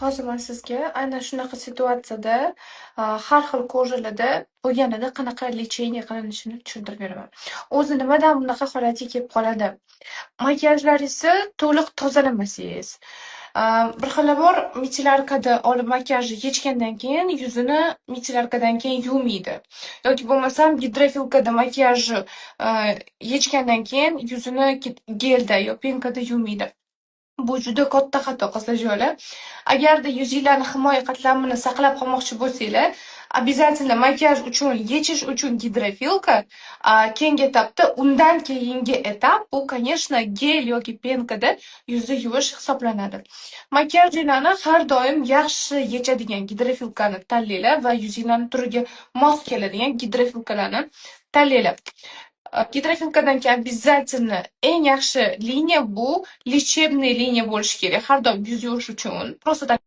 Hozir man sizga aynan shunaqa situatsiyada, har xil кожа larda bo'lganida qanaqa лечение qilinishini tushuntirib beraman. O'zi nimadan bunaqa holatga kelib qoladi? Makiyajlaringizni to'liq tozalamasangiz, bir xili bor, мицеллярка da olib makiyajni yechgandan keyin yuzini мицеллярка dan keyin yuvmaydi. Yoki bo'lmasam гидрофилка da makiyajni yechgandan keyin yuzini gelda yo пенка da yuvmaydi. Bu juda katta xato, qizlarjonlar. Agarda yuzinglarni himoya qatlamini saqlab qolmoqchi bo'lsanglar, обязательно makiyaj uchun yechish uchun гидрофилка, keyingi etapda, undan keyingi etap bu, конечно, gel yoki пенка da yuzni yuvish hisoblanadi. Makiyajinglarni har doim yaxshi yechadigan гидрофилка ni tanlanglar va yuzinglarni turiga mos keladigan гидрофилка larni tanlanglar. Гидрофилка dan keyin обязательно eng yaxshi liniya bu лечебный liniya bo'lishi kerak. Har doim yuz yuvish uchun. Просто так.